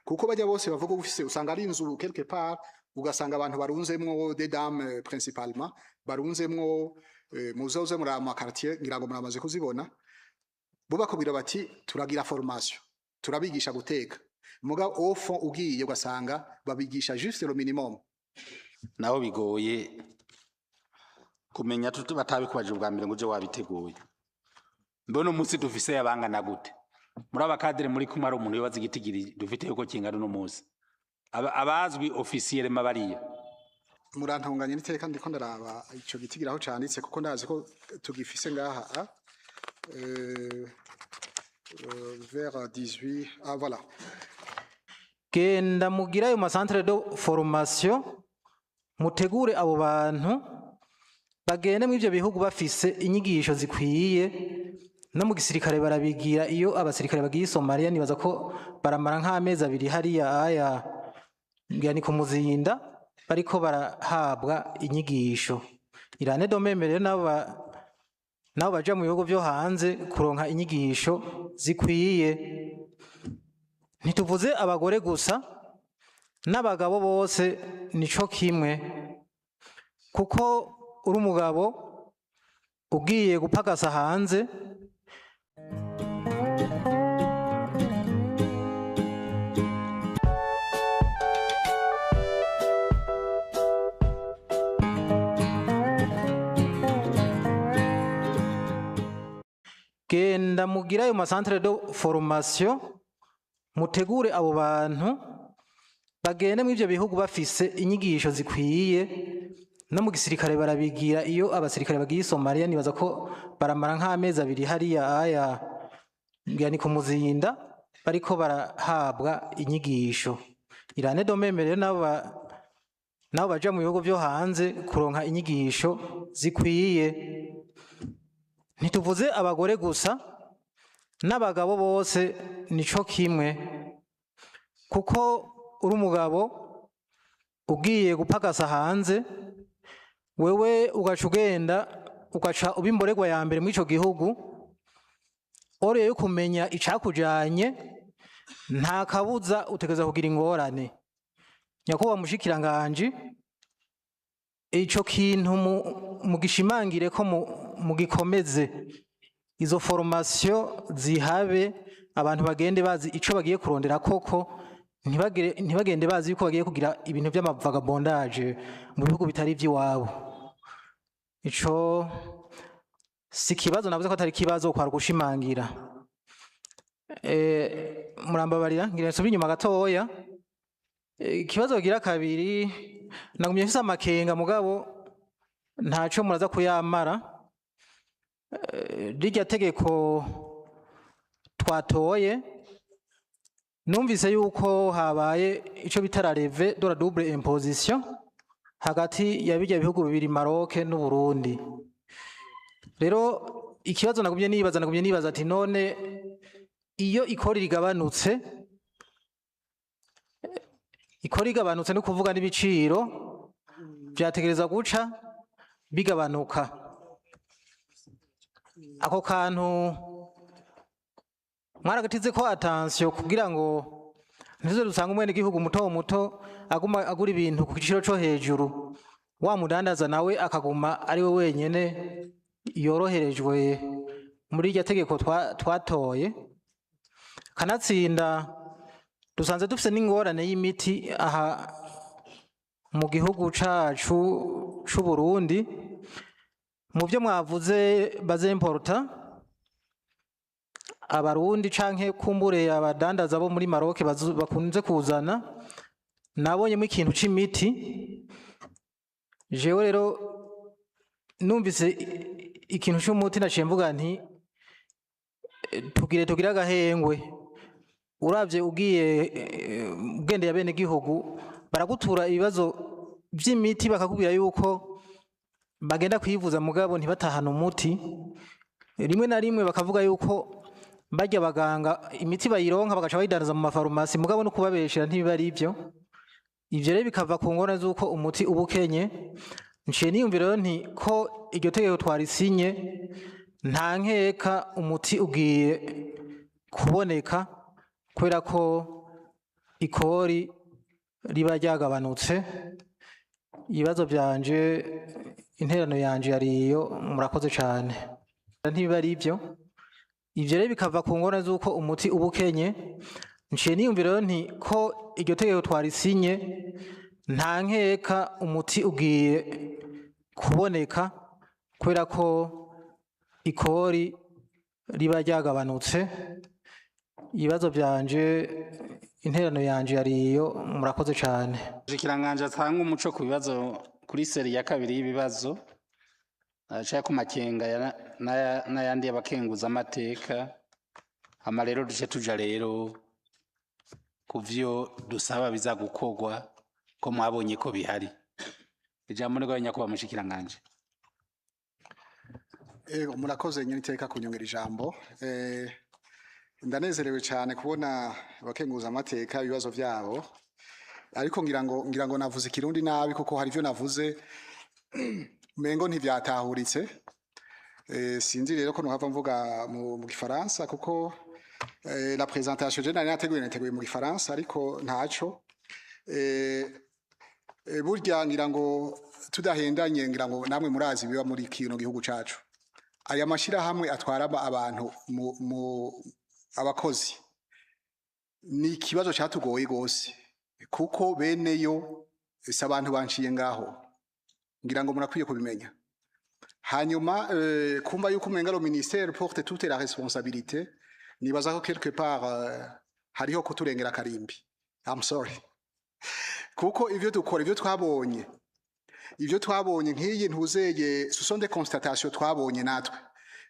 Kuko bajya bose bavuga ufise, usanga ari inzu quelque part, ugasanga abantu barunzemwo, des dames principalement barunzemwo. Muzoze muri ama quartier, ngira ngo muramaze kuzibona. Bo bakubwira bati: "Turagira formation, turabigisha guteka." Muga au fond ugiye ugasanga babigisha juste le minimum. Naho bigoye kumenya batabikubajije ubwa mbere ngo uje wabiteguye. Mbona umunsi dufise yabangana gute muri aba cadres muri kumwe? Ari umuntu yobaza igitigiri dufite yuko kingana uno munsi, abazwi officiellement bariya? Murantunganye n'iteka, ndiko ndaraba ico gitigira aho canditse, kuko ndazi ko tugifise ngaha vers 18, ah voilà. Genda mugire ayo ma centres de formation, mutegure abo bantu bagende mu ivyo bihugu bafise inyigisho zikwiye. No mu gisirikare barabigira. Iyo abasirikare bagiye i Somalia, nibaza ko baramara nk'amezi 2 hariya aya, ngira ni ku Muzinda, bariko barahabwa inyigisho. Irane domeme rero nabo baja mu bihugu vyo hanze kuronka inyigisho zikwiye. Ntituvuze abagore gusa, n'abagabo bose nico kimwe, kuko uri umugabo ugiye gupagasa hanze. Genda mugire ayo ma centres de formation, mutegure abo bantu bagende mu ivyo bihugu bafise inyigisho zikwiye. No mu gisirikare barabigira. Iyo abasirikare bagiye i Somalia, nibaza ko baramara nk'amezi 2 hariya aya, ngira ni ku Muzinda, bariko barahabwa inyigisho. Irane domeme rero nabo baja mu bihugu vyo hanze kuronka inyigisho zikwiye. Ntituvuze abagore gusa, n'abagabo bose nico kimwe, kuko uri umugabo ugiye gupagasa hanze, wewe ugaca ugenda ugaca uba imboregwa ya mbere muri ico gihugu, oreye yo kumenya icakujanye, nta kabuza utegereza kugira ingorane. Nyakubahwa mushikiranganji, ico kintu mugishimangire ko mugikomeze, izo formation zihabe, abantu bagende bazi ico bagiye kurondera koko, ntibagende bazi yuko bagiye kugira ibintu vy'amavagabondage mu bihugu bitari ivy'iwabo. Ico si kibazo, navuze ko atari kibazo, kwari gushimangira. Murambabarira, ngira nsubire inyuma gatoya. Ikibazo kigira kabiri, nagumye mfise amakenga, mugabo ntaco muraza kuyamara. Rirya tegeko twatoye, numvise yuko habaye ico bita la levée de la double imposition hagati ya birya bihugu bibiri, Maroc n'Uburundi. Rero ikibazo nagumye nibaza ati: none iyo ikori rigabanutse, ikori igabanutse no kuvuga n'ibiciro vyategereza guca bigabanuka. Ako kantu mwaragatize ko attention, kugira ngo ntizo dusanga umwene gihugu muto muto aguma agura ibintu ku giciro co hejuru, wa mudandaza nawe akaguma ari we wenyene yoroherejwe muri irya tegeko twatoye. Kanatsinda dusanze dufise n'ingorane y'imiti aha mu gihugu cacu c'u Burundi. Mu byo mwavuze bazemporta, Abarundi canke kumbure abadandaza bo muri Maroc bakunze kuzana, nabonyemo ikintu c'imiti. Jewe rero numvise ikintu c'umuti, naciye mvuga nti: tugire agahengwe." Uravye ugiye ugendeye bene gihugu, baragutura ibibazo vy'imiti, bakakubwira yuko bagenda kwivuza mugabo ntibatahana umuti. Rimwe na rimwe bakavuga yuko barya baganga imiti bayironka bagaca bayidandaza mu mafarumasi, mugabo no kubabeshera ntibiba ari ivyo. Ivyo rero bikava ku ngorane z'uko umuti uba ukenye. Nciye niyumvira rero nti ko iryo tegeko twarisinye, nta nkeka umuti ugiye kuboneka, kubera ko ikori riba ryagabanutse. Ibibazo byanje, interano yanje yari iyo. Murakoze cane. Ntibiba ari ibyo. Ivyo rero bikava ku ngorane z'uko umuti uba ukenye. Nciye niyumvira rero nti ko iryo tegeko twarisinye, nta nkeka umuti ugiye kuboneka kubera ko ikori riba ryagabanutse. Ibibazo byanje, interano yanje yari iyo. Murakoze cane. Umushikiranganji atanga umuco ku bibazo kuri série ya kabiri y'ibibazo aca ku makenga n'ayandi y'abakenguza amateka. Hama rero duce tuja rero ku vyo dusaba biza gukorwa, ko mwabonye ko bihari. Ijambo ni rwawe, nyakubahwa mushikiranganji. Ego, murakoze nyine iteka kunyongera ijambo. Ndanezerewe cyane kubona abakenguza amateka ibibazo byabo, ariko ngira ngo navuze ikirundi nabi, kuko hari ivyo navuze mengo ntivyatahuritse. Sinzi rero ko nohava mvuga mu gifaransa, kuko la présentation je nari nateguye mu gifaransa, ariko ntaco. Burya ngira ngo tudahendanye, ngira ngo namwe murazi biba muri kino gihugu cacu. Aya mashirahamwe atwara abantu mu abakozi ni ikibazo cyatugoye gose, kuko beneyo si abantu banciye ngaho. Ngira ngo murakwiye kubimenya. Hanyuma kumva yuko umenga le ministère porte toute la responsabilité, nibaza ko quelque part hariho kuturengera karimbi. I'm sorry, kuko ivyo dukora, ivyo twabonye nk'iyi ntuzeye, ce sont des constatations twabonye natwe.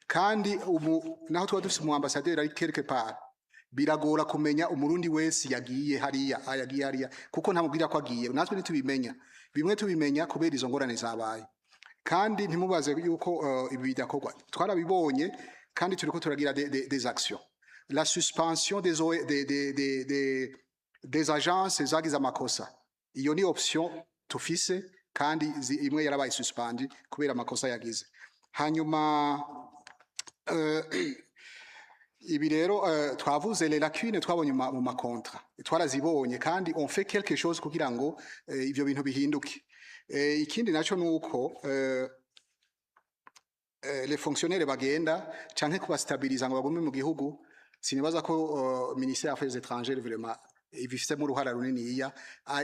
Kandi ubu naho tuba dufise umu ambassadeur ari quelque part, biragora kumenya umurundi wese yagiye hariya, yagiye hariya, kuko ntamubwira ko agiye. Natwe ntitubimenya, bimwe tubimenya kubera izo ngorane zabaye. Kandi ntimubaze yuko ibi bidakorwa, twarabibonye kandi turiko turagira des actions. La suspension des, O- des, des, des, des, des agences zagize amakosa, iyo ni option tufise, kandi imwe yarabaye suspendue kubera amakosa yagize. Hanyuma ibi rero twavuze les lacunes twabonye mu ma contrats, twarazibonye kandi on fait quelque chose kugira ngo ivyo bintu bihinduke. Ikindi naco nuko les fonctionnaires bagenda canke kubastabiliza ngo bagume mu gihugu, sinibaza ko ministère des Affaires étrangères vraiment ibifisemo uruhara runiniya.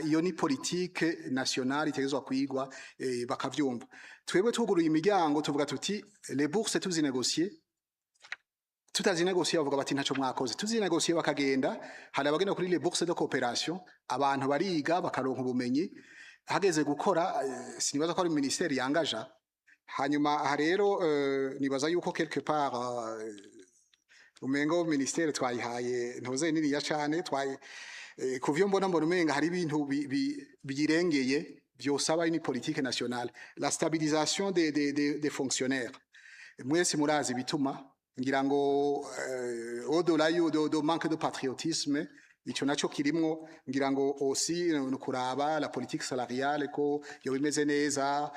Iyo ni politique nationale itegerezwa kwigwa, bakavyumva. Twebwe tuguruye imiryango, tuvuga tuti les bourses tuzinegocier, tutazinegociye bavuga bati ntaco mwakoze. Tuzinegociye bakagenda. Hari abagenda kuri les bourses de coopération, abantu bariga bakaronka ubumenyi, hageze gukora sinibaza ko ari ministère yangaja. Hanyuma aha rero nibaza yuko quelque part umengo ministère twayihaye ntuze niniya cane twayi kuvyo mbona umenga hari ibintu byirengeye byosaba une politique nationale. La stabilisation des fonctionnaires, mwese murazi bituma, ngira ngo au-delà de manque de patriotisme, ico naco kirimwo. Ngira ngo aussi no kuraba la politique salariale ko yo imeze neza,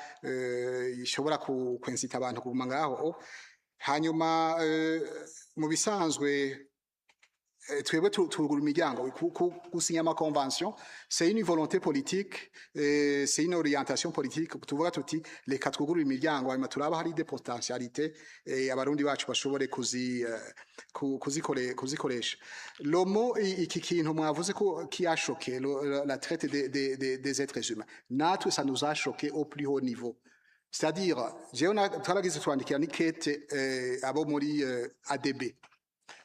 ishobora kwincita abantu kuguma ngaho. Hanyuma mu bisanzwe twebwe tugura imiryango. Gusinya ama convention, c'est une volonté politique, c'est une orientation politique. Tuvuga tuti reka twugurure imiryango, hanyuma turaba hari des potentialités, abarundi bacu bashobore kuzikoresha. Lomo iki kintu mwavuze ko qui a choqué, la traite des êtres humains, natwe ça nous a choqué au plus haut niveau. C'est-à-dire jewe twaragize twandikira n'ikete abo muri ADB,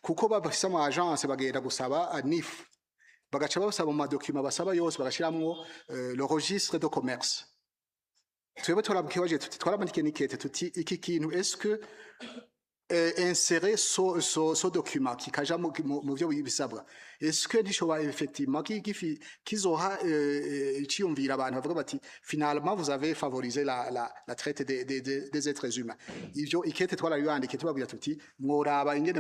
kuko bafise ama agence bagenda gusaba NIF, bagaca basaba mu ma documents basaba yose bagashiramwo le registre de commerce. Twebwe twarabwiye tuti, twarabandikiye n'ikete tuti iki kintu, est-ce que insérer ce document kikaja mu vyo bisabwa, est-ce que ntishobora effectivement kizoha iciyumvira abantu bavuga bati finalement vous avez favorisé la traite des êtres humains? Ivyo ikete twarabibandikiye, tubabwira tuti mworaba ingene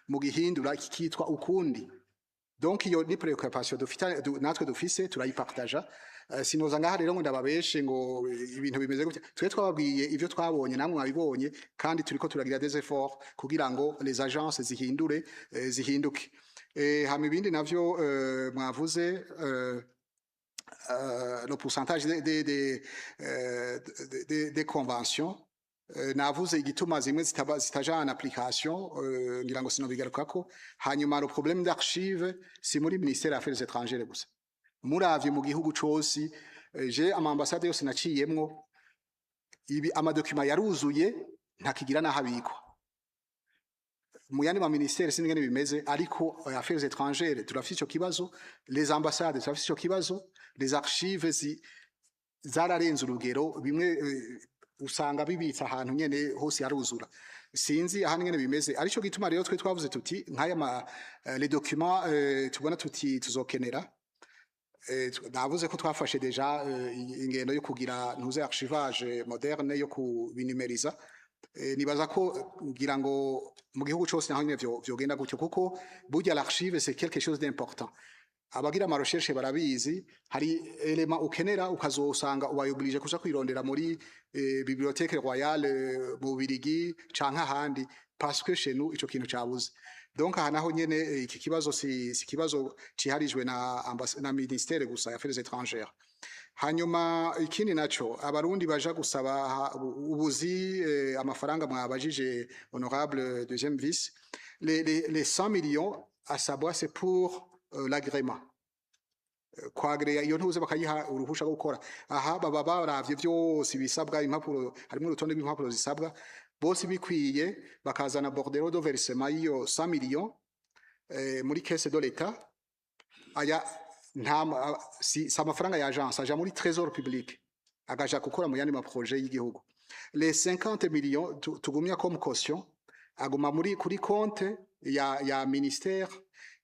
mugihindura kikitwa ukundi. Donc iyo ni préoccupation dufita natwe dufise, turayipartaja. Sinoza ngaha rero ngo ndababeshe ngo ibintu bimeze gutya. Twe twababwiye ivyo twabonye, namwe mwabibonye, kandi turiko turagira des efforts kugira ngo les agences zihindure, zihinduke. Hama ibindi navyo mwavuze, le pourcentage des conventions, navuze igituma zimwe zitaba zitaja en application, ngira ngo sinobigarukako. Hanyuma le problème d'archive, si muri ministère des Affaires étrangères gusa, muravye mu gihugu cose, je ama ambassade yose naciyemwo, ibi ama documents yaruzuye, ntakigira naho abikwa. Mu yandi ma ministère sinzi ingene bimeze, ariko Affaires étrangères turafise ico kibazo, les ambassades turafise ico kibazo. Les archives zararenze urugero, bimwe usanga bibitse ahantu nyene hose haruzura, sinzi ahantu nyene bimeze. Arico gituma rero twe twavuze tuti nk'aya ma les documents tubona tuti tuzokenera, navuze ko twafashe déjà ingendo yo kugira ntuze archivage moderne yo kubinumeriza. Nibaza ko ngira ngo mu gihugu cose naho nyene vyogenda gutyo, kuko burya l'archive, c'est quelque chose d'important. Abagira ama recherche barabizi, hari élément ukenera ukazosanga ubaye obligé kuja kwirondera muri Bibliothèque Royale mu Bubirigi canke ahandi, parce que chez nous ico kintu cabuze. Donc aha naho nyene iki kibazo si kibazo ciharijwe na ministère gusa ya Affaires étrangères. Hanyuma ikindi naco, Abarundi baja gusaba ubuzi, amafaranga mwabajije, honorable deuxième vice, les 100 millions à savoir, c'est pour l'agrément, kwagreya iyo ntuze bakayiha uruhusha rwo gukora. Aha baba baravye vyose ibisabwa, impapuro, harimo urutonde rw'impapuro zisabwa, bose bikwiye bakazana bordereau de versement y'iyo 100 millions muri caisse de l'État. Aya nta si amafaranga ya agence, aja muri trésor public, agaja gukora mu yandi ma projet y'igihugu. Les 50 millions tugumya comme caution aguma muri kuri compte ya ministère.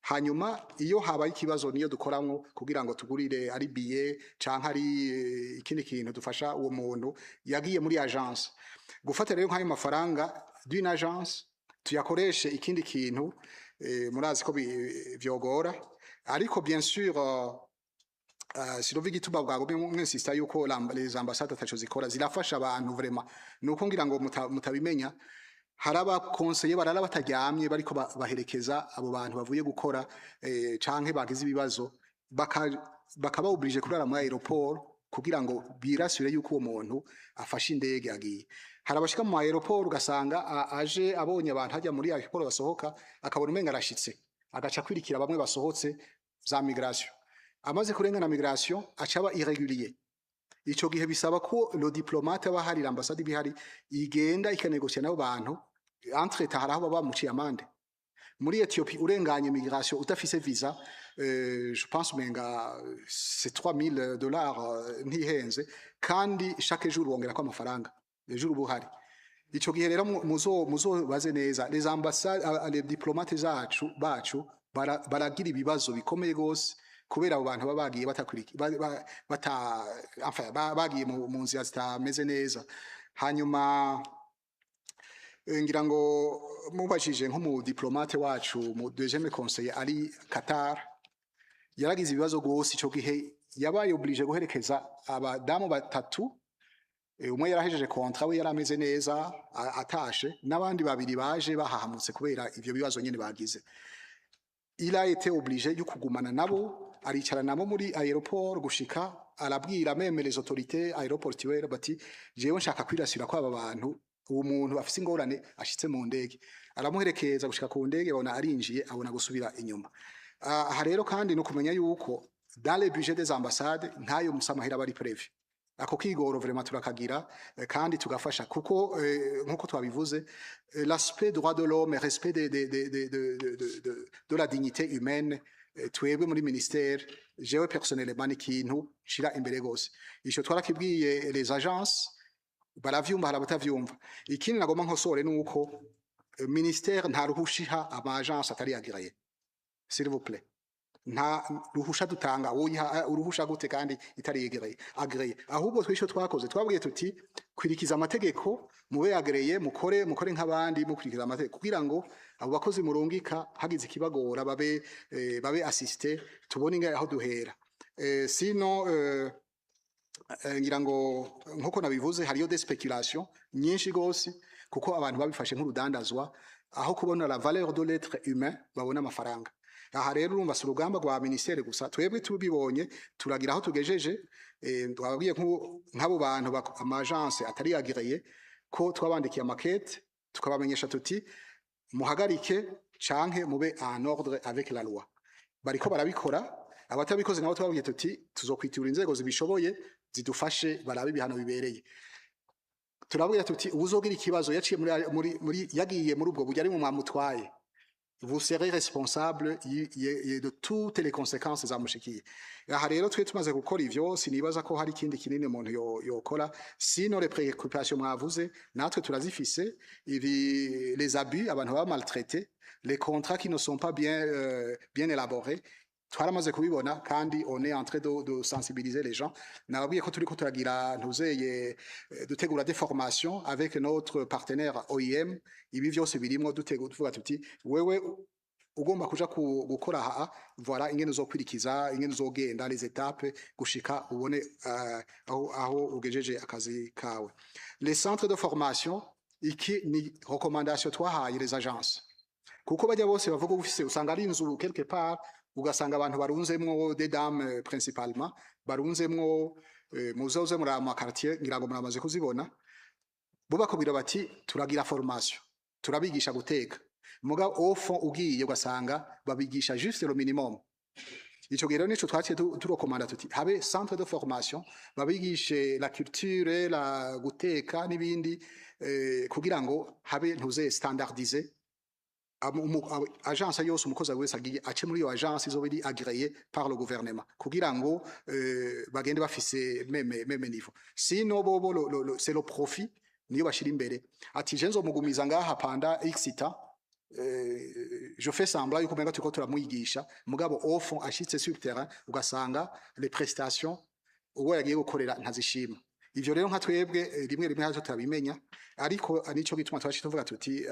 Hanyuma iyo habaye ikibazo niyo dukoramwo kugira ngo tugurire ari billet canke ari ikindi kintu dufasha uwo muntu yagiye muri agence. Gufata rero nk'ayo mafaranga d'une agence tuyakoreshe ikindi kintu, murazi ko vyogora. Ariko bien sûr, sinuva igituma bwagumye mwinsista yuko les ambassades ataco zikora. Zirafasha abantu vraiment, nuko ngira ngo mutabimenya. Hari aba conseillers barara bataryamye bariko baherekeza abo bantu bavuye gukora canke bagize ibibazo, bakaba obligé kurara muri aéroport kugira ngo birasure yuko uwo muntu afashe indege agiye. Hari abashika mu aéroport ugasanga aje abonye abantu hajya muri aéroport basohoka, akabona umenga arashitse, agaca kwirikira bamwe basohotse za migration. Amaze kurengana migration, acaba irrégulier. Ico gihe bisaba ko le diplomate aba hari, l'ambassade ibihari, igenda ikanegosia n'abo bantu. Entre temps hari aho baba bamuciye amande. Muri Ethiopie, urenganye migration udafise visa, je pense umenga c'est 3000 dollars, ntihenze, kandi chaque jour wongerako amafaranga jour uba uhari. Ico gihe rero muzobaze neza les ambassades, les diplomates zacu bacu baragira ibibazo bikomeye gose kubera abo bantu baba bagiye batakuriki bata enfin, bagiye mu nzira zitameze neza. Hanyuma ngira ngo mubajije nk'umu diplomate wacu, mu deuxième conseiller ari Qatar, yaragize ibibazo gose. Ico gihe yabaye obligé guherekeza abadamu batatu, umwe yarahejeje contrat we, yarameze neza, atashe, n'abandi babiri baje bahahamutse kubera ivyo bibazo nyene bagize. Il a été obligé yo kugumana nabo, aricara nabo muri aéroport gushika arabwira même les autorités aéroportuaires bati: "Jewe nshaka kwirasira ko aba bantu, uwo muntu afise ingorane ashitse mu ndege." Aramuherekeza gushika ku ndege, babona arinjiye, abona gusubira inyuma. Aha rero kandi no kumenya yuko dans les budgets des ambassades ntayo musamahera bari prévu. Ako kigoro vraiment turakagira, kandi tugafasha kuko nkuko twabivuze, l'aspect droit de l'homme, respect de la dignité humaine, twebwe muri ministère, jewe personnellement ni ikintu nshira imbere gose. Ico twarakibwiye les agences, baravyumva, hari abatavyumva. Ikindi nagomba nkosore nuko ministère nta ruhusha iha ama agence atari agréé. S'il vous plaît, nta ruhusha dutanga. Woyiha uruhusha gute kandi itari agréé? Ahubwo twisho twakoze, twabwiye tuti: "Kwirikiza amategeko, mube agréé, mukore nk'abandi, mukurikiza amategeko, kugira ngo abo bakozi murungika hagize ikibagora babe assisté, tubone ingahe aho duhera." Sino ngira ngo nkuko nabivuze, hariyo des spéculations nyinshi gose, kuko abantu babifashe nk'urudandazwa, aho kubona la valeur de l'être humain babona amafaranga. Aha rero urumva si urugamba rwa ministère gusa. Twebwe tubibonye turagira aho tugejeje. Twababwiye nk'abo bantu ama agence atari agréé ko twabandikiye amakete, tukabamenyesha tuti muhagarike canke mube en ordre avec la loi. Bariko barabikora. Abatabikoze nabo twababwiye tuti tuzokwitura inzego zibishoboye zidufashe barabe ibihano bibereye. Turabwira tuti uwuzogira ikibazo yaciye muri yagiye muri ubwo buryo ari mu mwamutwaye, vous serez responsable de toutes les conséquences zamushikiye. Aha rero twe tumaze gukora ivyo, sinibaza ko hari ikindi kinini umuntu yokora. Sinon, les préoccupations mwavuze natwe turazifise: ibi, les abus, abantu baba maltraités, les contrats qui ne sont pas bien élaborés, twaramaze kubibona kandi on est en train de sensibiliser les gens. Nababwiye ko turiko turagira ntuzeye dutegura des formations avec notre partenaire OIM. Ibi vyose birimwo, dutegura tuvuga tuti wewe ugomba kuja gukora aha, voilà ingene uzokwirikiza, ingene uzogenda, les étapes gushika ubone aho ugejeje akazi kawe. Les centres de formation, iki ni recommandation twahaye les agences, kuko bajya bose bavuga ufise usanga ari inzu quelque part, ugasanga abantu barunzemwo, des dames principalement, barunzemwo. Muzoze muri ama quartier, ngira ngo muramaze kuzibona. Bo bakubwira bati turagira formation, turabigisha guteka, muga au fond ugiye ugasanga babigisha juste le minimum. Ico gihe rero nico twaciye turecommanda tuti habe centre de formation, babigishe la culture, la guteka n'ibindi, kugira ngo habe ntuze standardisé. Agence yose, umukozi wese agiye ace muri iyo agence izoba iri agréée par le gouvernement, kugira ngo bagende bafise même niveau. Sinon bobo c'est le profit niyo bashira imbere, ati je nzomugumiza ngaha pendant x temps, je fais semblant yuko umenga turiko turamwigisha, mugabo au fond ashitse sur terrain ugasanga les prestations uwo yagiye gukorera ntazishima. Ivyo rero nka twebwe rimwe rimwe hazo turabimenya, ariko nico gituma twaciye tuvuga tuti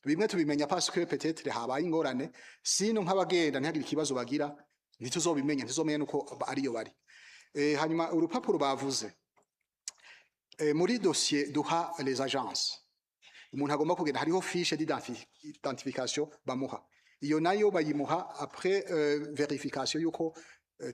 bimwe tubimenya parce que peut-être habaye ingorane. Sinon nk'abagenda ntihagire ikibazo bagira, ntituzobimenya, ntituzomenya nuko ariyo bari. Hanyuma urupapuro bavuze, muri dossier duha les agences, umuntu agomba kugenda hariho fiche d'identification bamuha. Iyo nayo bayimuha après vérification yuko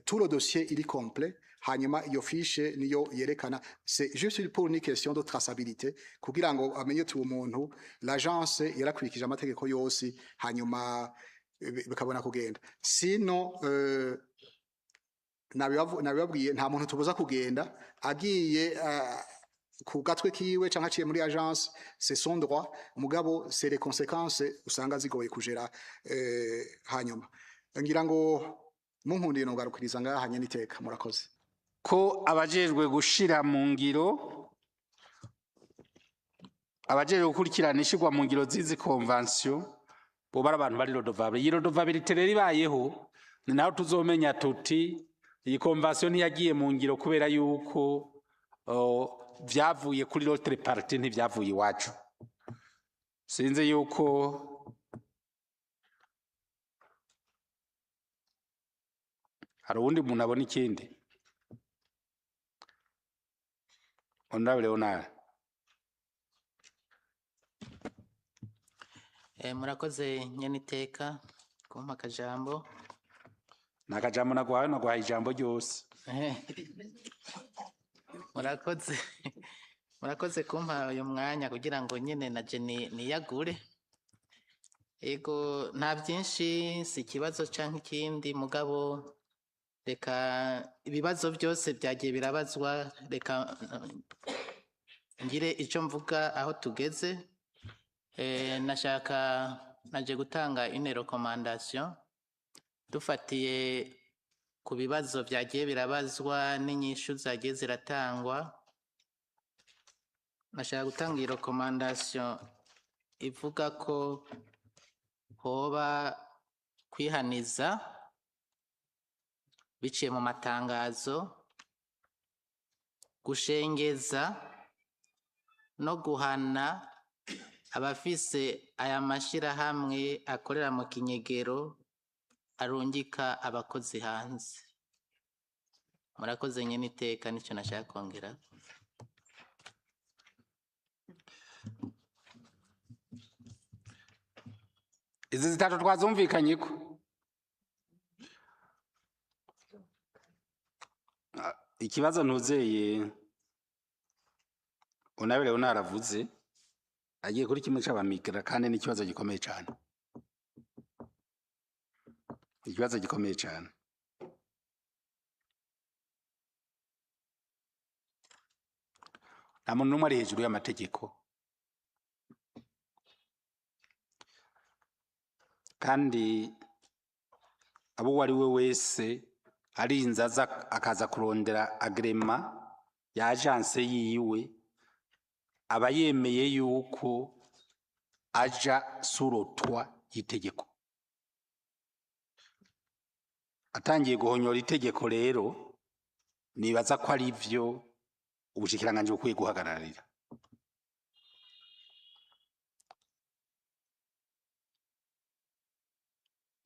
tout le dossier il est complet. Hanyuma iyo fiche niyo yerekana, c'est juste pour une question de traçabilité, kugira ngo amenye tu umuntu l'agence yarakurikije amategeko yose, hanyuma bikabona kugenda. Sinon nabibabwiye, nta muntu tubuza kugenda. Agiye ku gatwe kiwe canke aciye muri agence, c'est son droit, mugabo c'est les conséquences usanga zigoye kugera. Hanyuma ngira ngo munkundiye nogarukiriza ngaha nyene iteka. Murakoze. Ko abajejwe gushira mu ngiro, abajejwe gukurikirana ishirwa mu ngiro z'izi convention boba ari abantu bari redevable. Iyi redevabilité rero ibayeho, ni naho tuzomenya tuti iyi convention ntiyagiye mu ngiro kubera yuko vyavuye kuri l'autre partie, ntivyavuye iwacu. Sinzi yuko hari uwundi muntu abona ikindi. Honorable Leonard. Murakoze nyeniteka kumpa akajambo. Ni akajambo naguhaye? Naguhaye ijambo ryose. Murakoze, murakoze kumpa uyu mwanya kugira ngo nyine na je niyagure. Ego, nta byinshi, si ikibazo canke ikindi, mugabo reka ibibazo byose byagiye birabazwa, reka ngire ico mvuga aho tugeze. Nashaka naje gutanga une recommandation dufatiye ku bibazo byagiye birabazwa n'inyishu zagiye ziratangwa. Nashaka gutanga iyi recommandation ivuga ko hoba kwihaniza biciye mu matangazo, gushengeza no guhana abafise aya mashirahamwe akorera mu kinyegero arungika abakozi hanze. Murakoze nyene iteka, nico nashaka kongera. Izi zitatu twazumvikanye ko Ikibazo ntuzeye unabe naravuze agiye kuri kimwe c'aba migrants, kandi n'ikibazo gikomeye cane, ikibazo gikomeye cane. Nta muntu n'umwe ari hejuru y'amategeko, kandi abo uwo ari we wese arinze aza akaza kurondera agrément ya agence yiwe, aba yemeye yuko aja sous le toit y'itegeko. Atangiye guhonyora itegeko rero, nibaza ko ari vyo ubushikiranganji bukwiye guhagararira.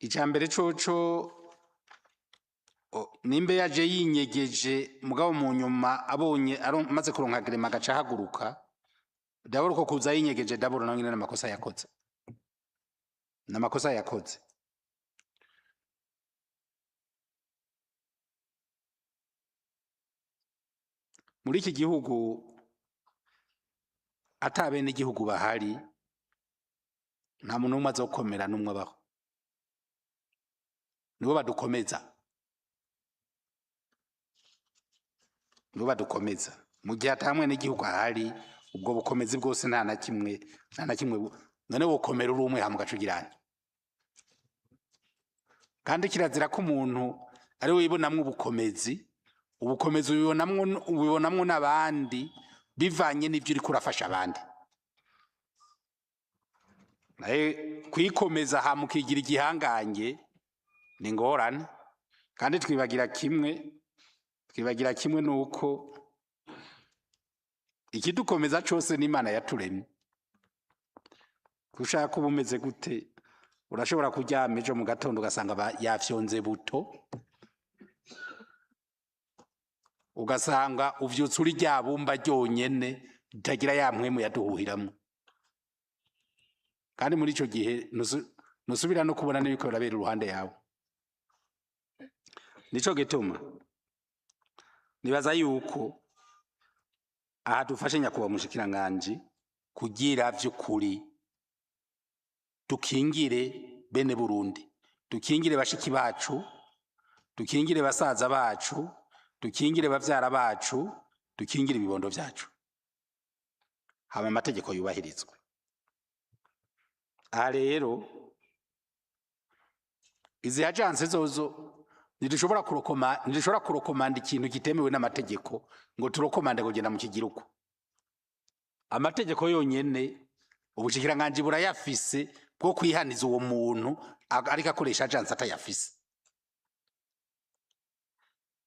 Ica mbere coco, nimbe yaje yinyegeje, mugabo mu nyuma abonye amaze kuronka agrément agaca ahaguruka, d'abord uko kuza yinyegeje, d'abord nawe nyene n'amakosa yakoze, n'amakosa yakoze. Muri iki gihugu ata bene igihugu bahari, nta muntu n'umwe azokomera n'umwe abaho. Nibo badukomeza, nibo badukomeza. Mu gihe atamwe n'igihugu ahari, ubwo bukomezi bwose nta na kimwe, nta na kimwe. None wokomera uri umwe, hama ugaca ugirane? Kandi kirazira ko umuntu ari we wibonamwo ubukomezi. Ubukomezi ubibonamwo n'abandi, bivanye n'ivyo uriko urafasha abandi. Naye kwikomeza hama ukigira igihangange ni ingorane. Kandi twibagira kimwe nuko ikidukomeza cose n'Imana yaturemye. Ushaka uba umeze gute, urashobora kuryama ejo mu gatondo ugasanga yafyonze bouton, ugasanga uvyutse uri rya bumba ryonyene ritagira ya mpwemu yaduhuhiramwo. Kandi muri ico gihe ntusubira no kubona n'ibiko birabera iruhande yawe. Nico gituma nibaza yuko aha dufashe nyakubahwa mushikiranganji kugira vy'ukuri dukingire bene Burundi, dukingire bashiki bacu, dukingire basaza bacu, dukingire bavyara bacu, dukingire ibibondo vyacu, hama amategeko yubahirizwe. Aha rero izi agence zozo ntidushobora kurokomanda ikintu kitemewe n'amategeko, ngo turokomande kugenda mu kigiruko. Amategeko yonyene ubushikiranganji burayafise bwo kwihaniza uwo muntu ariko akoresha agence atayafise,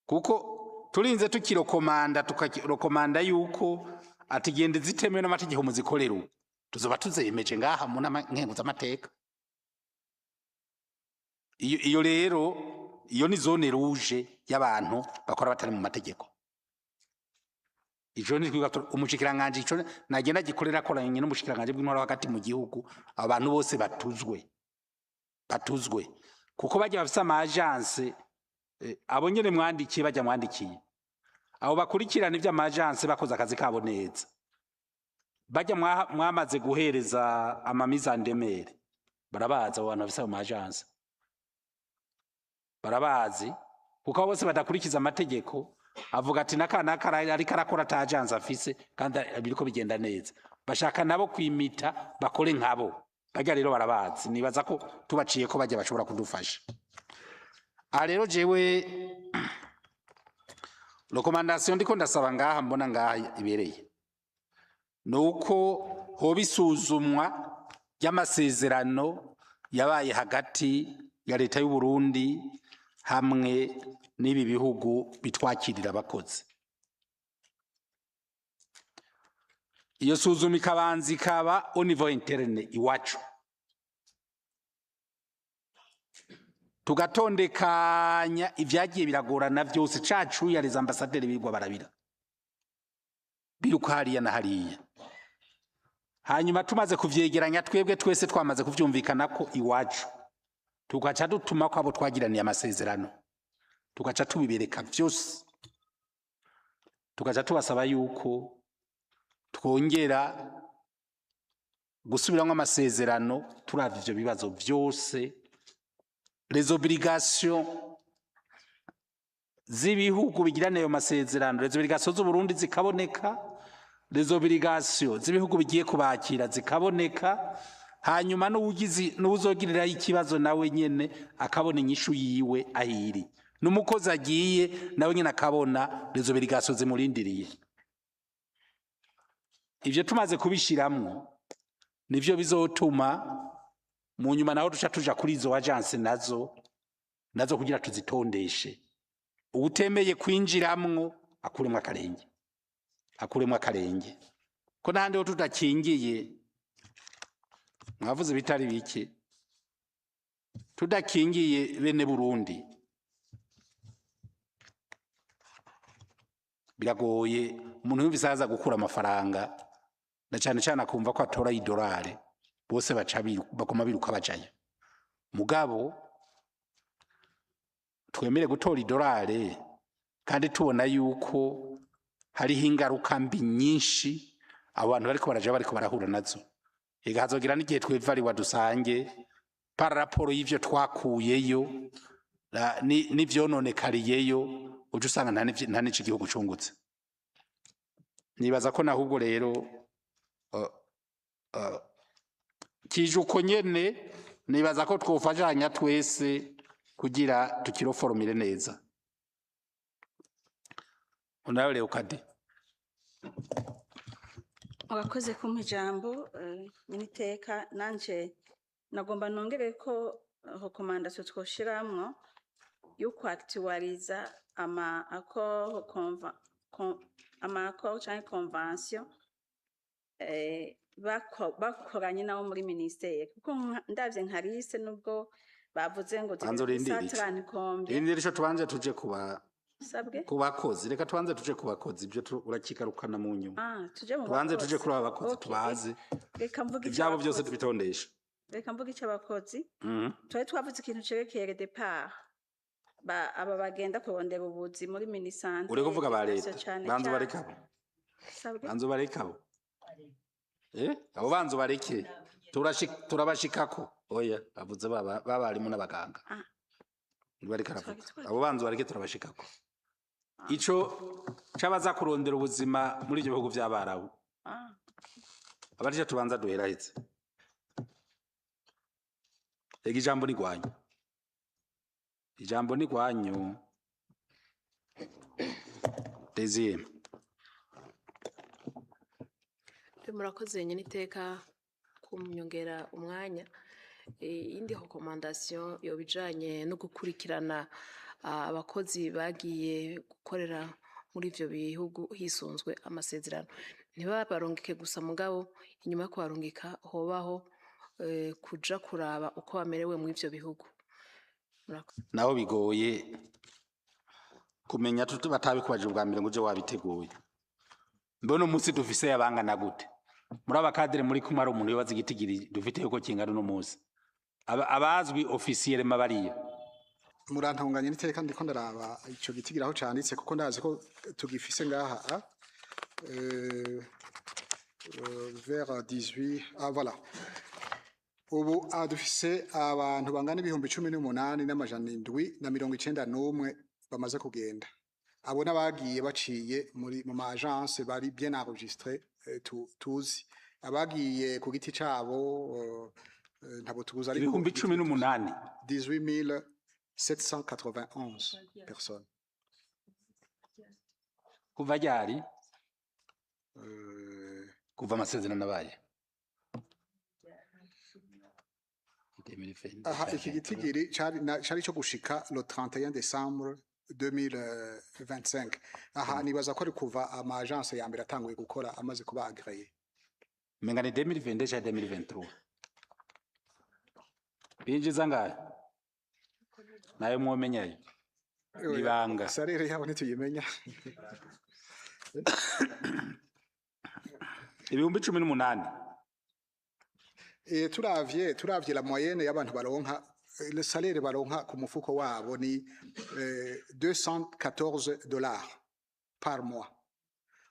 kuko turinze tukirokomanda, tukarokomanda yuko atigende zitemewe n'amategeko muzikorera uko, tuzoba tuzemeje ngaha mu nama nkenguzamateka. Iyo rero iyo ni zone rouge y'abantu bakora batari mu mategeko. Ico ni twiga umushikiranganji ico nagenda gikorera akoranye n'umushikiranganji bw'intwaro hagati mu gihugu, abantu bose batuzwe, batuzwe, kuko bajya bafise ama agence, abo nyene mwandikiye, bajya mwandikiye abo bakurikirana ivy'ama agence bakoze akazi kabo neza, bajya mwamaze guhereza amamizandemere, barabaza abo bantu bafise ayo ma agence, barabazi, kuko abo bose badakurikiza amategeko. Avuga ati naka ariko arakora ata agence afise kandi biriko bigenda neza, bashaka nabo kwimita bakore nkabo. Bajya rero barabazi, nibaza ko tubaciye ko bajya bashobora kudufasha. Aha rero jewe recommandation ndiko ndasaba ngaha, mbona ngaha ibereye, nuko hoba isuzumwa ry'amasezerano yabaye hagati ya leta y'u Burundi hamwe n'ibi bihugu bitwakirira abakozi. Iyo suzuma ikabanza ikaba au niveau interne iwacu, tugatondekanya ivyagiye biragorana vyose cacu ya les ambassadeurs birirwa barabira biruka hariya na hariya. Hanyuma tumaze kuvyegeranya twebwe twese, twamaze kuvyumvikana ko iwacu, tugaca dutuma ko abo twagiraniye amasezerano, tugaca tubibereka vyose. Tugaca tubasaba yuko twongera gusubiramwo amasezerano, turavye ivyo bibazo vyose, les obligations z'ibihugu bigirana ayo masezerano, les obligations z'Uburundi zikaboneka, les obligations z'ibihugu bigiye kubakira zikaboneka, hanyuma n'uwugize n'uwuzogirirayo ikibazo nawe nyene akabona inyishu yiwe ahiri, n'umukozi agiye nawe nyene akabona les obligations zimurindiriye. Ivyo tumaze kubishiramwo nivyo bizotuma mu nyuma naho duca tuja kuri izo agence nazo kugira tuzitondeshe. Uwutemeye kwinjiramwo akuremwo akarenge, akuremwo akarenge, ko n'ahandi ho tudakingiye, mwavuze bitari bike, tudakingiye bene Burundi biragoye. Umuntu yumvise aza gukura amafaranga, na cane cane akumva ko atora idolari, bose baca baguma biruka bajayo. Mugabo twemere gutora idolari kandi tubona yuko hariho ingaruka mbi nyinshi abo bantu bariko baraja bariko barahura nazo. Ega hazogira n'igihe twevariwa dusange par rapport y'ivyo twakuyeyo n'ivyononekariyeyo, uca usanga nta n'ico igihugu cungutse. Nibaza ko nahubwo rero kije uko nyene, nibaza ko twofashanya twese kugira tukiroforomire neza. Unawe Leokadi. Murakoze kumpa ijambo, nyeniteka. Nanje nagomba nongere ko recommandation twoshiramwo yo kwactualiza ama accord ama accord canke convention bakoranye nabo muri ministère, kuko ndavye nka liste, nubwo bavuze ngo Banza urindire ico. ziri combien? Rindira ico, tubanze tuje kuba Sabwe. ku bakozi. Reka tubanze tuje ku bakozi, ibyo urakigarukana mu nyuma. Ah, tuje mu Tubanze tuje bakozi. kuri aba bakozi. Okay. Tubaze Reka mvuge ivyabo byose, icy'abakozi. tubitondesha. Reka mvuge icy'abakozi. Twari twavuze ikintu cerekeye le départ, ba aba bagenda kurondera ubuzi muri minisante. Uri kuvuga ba leta. Cane. Banza ubareke abo. Sabwe. Banza ubareke abo. Abo banza ubareke. Turabashikako. Oya, avuze baba babarimu n'abaganga. Ah. Nibareke aravuga. Twari Abo banza ubareke, turabashikako. Ico c'abaza kurondera ubuzima muri ivyo bihugu vy'Abarabu. Ah. Abarije tubanza duheraheze. Ega ijambo ni rwanyu. Ijambo ni rwanyu. Desire. Murakoze nyine iteka kunyongera umwanya. Iyindi recommandation yoba ijanye no gukurikirana abakozi bagiye gukorera muri ivyo bihugu hisunzwe amasezerano. Ntibabarungike gusa, mugabo inyuma yo kubarungika hobaho kuja kuraba uko bamerewe muri ivyo bihugu. Murakoze. Naho bigoye kumenya batabikubajije ubwa mbere ngo uje wabiteguye. Mbona umunsi dufise yabangana gute? Muri aba cadres muri kumwe, ari umuntu yobaza igitigiri dufite yuko kingana uno munsi? Abazwi officiel mabariya. Murantunganye n'iteka, ndiko ndaraba ico gitigira aho canditse, kuko ndazi ko tugifise ngaha vers 18, ah voilà. Ubu dufise abantu bangana 18,791 bamaze kugenda. Abo n'abagiye baciye muri mu ma agence bari bien enregistré, tuzi. Abagiye ku giti cabo ntabo tuzi, ariko 18,000? 18 791 personnes. Kuva ryari? Kuva amasezerano abaye. 2022. Aha iki gitigiri cari cyo gushika le 31 décembre 2025. Aha nibaza ko ari kuva ama agence ya mbere atanguye gukora, amaze kuba agréé. Menga ni 2022 canke 2023. Binjiza ngahe? Nayo mwomenyayo? Ibanga. Salaire yabo ntituyimenya. 18,000. Turavye la moyenne y'abantu baronka, le salaire baronka ku mufuko wabo ni 214 dollars par mois.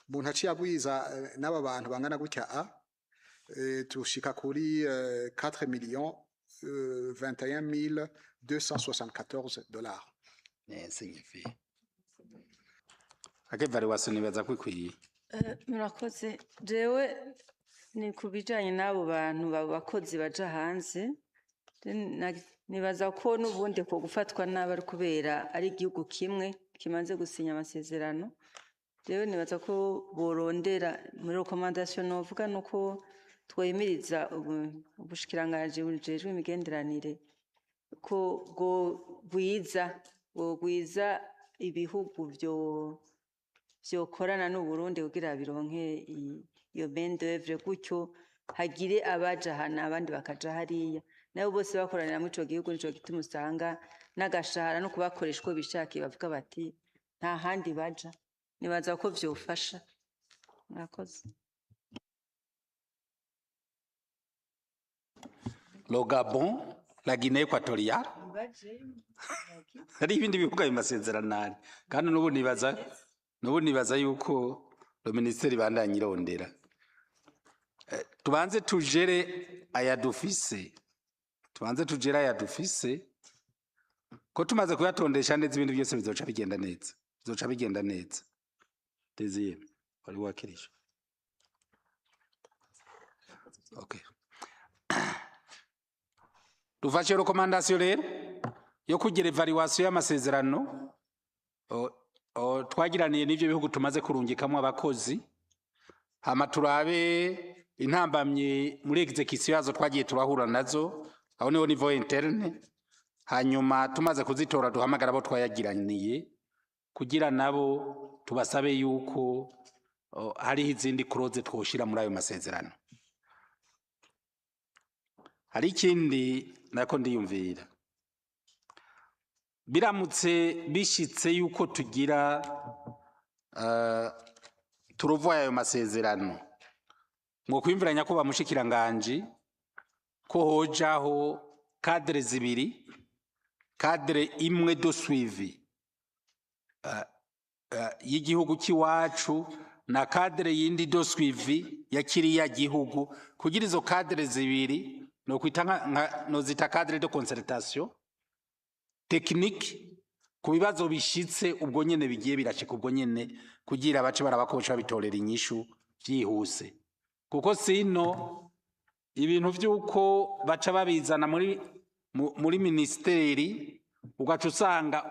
Umuntu aciye agwiza n'aba bantu bangana gutya a tushika kuri 4 millions 21 274 dollars. Signifie évaluation nibaza ko ikwiye. Murakoze. Jewe ni ku bijanye n'abo bantu, abo bakozi baja hanze. Nibaza ko n'ubundi ko gufatwa nabi ari kubera ari igihugu kimwe kimaze gusinya amasezerano. Jewe nibaza ko borondera muri recommandation, novuga nuko twemiriza ubushikiranganji bujejwe imigenderanire ko bwo bwiza bwogwiza ibihugu vyokorana n'Uburundi kugira bironke iyo main d'oeuvre, gutyo hagire abaja hana abandi bakaja hariya, nabo bose bakoranira muri ico gihugu. Nico gituma usanga n'agashahara no kubakoresha uko bishakiye, bavuga bati nta handi baja. Nibaza ko vyofasha. Murakoze. Le Gabon, la Guinée équatoriale, hari ibindi bihugu ayo masezerano ari, kandi n'ubu nibaza yuko le ministère ibandanya irondera. Tubanze tujere aya dufise, tubanze tujere aya dufise, ko tumaze kuyatondesha neza ibintu byose bizoca bigenda neza, bizoca bigenda neza. Desire, wari wakirije. Okay, dufashe recommandation rero yo kugira évaluation y'amasezerano twagiraniye n'ivyo bihugu tumaze kurungikamwo abakozi, hama turabe intambamyi muri exécution yazo twagiye turahura nazo, aho niho niveau interne. Hanyuma tumaze kuzitora, duhamagara abo twayagiraniye kugira nabo tubasabe yuko hariho izindi clause twoshira muri ayo masezerano. Hari ikindi nako ndiyumvira: biramutse bishitse yuko tugira turuvoye ayo masezerano, ngo kwimviranya ko bamushikiranganje ko hojaho cadre zibiri: cadre imwe de suivi y'igihugu cy'iwacu na cadre yindi de suivi ya kiriya gihugu, kugira izo cadre zibiri no kwita nozita cadre de concertation technique ku bibazo bishitse ubwo nyene, bigiye birashika ubwo nyene, kugira bace barabakosha babitorera inyishu vyihuse. Kuko sino ibintu vy'uko baca babizana muri ministeri, ugaca usanga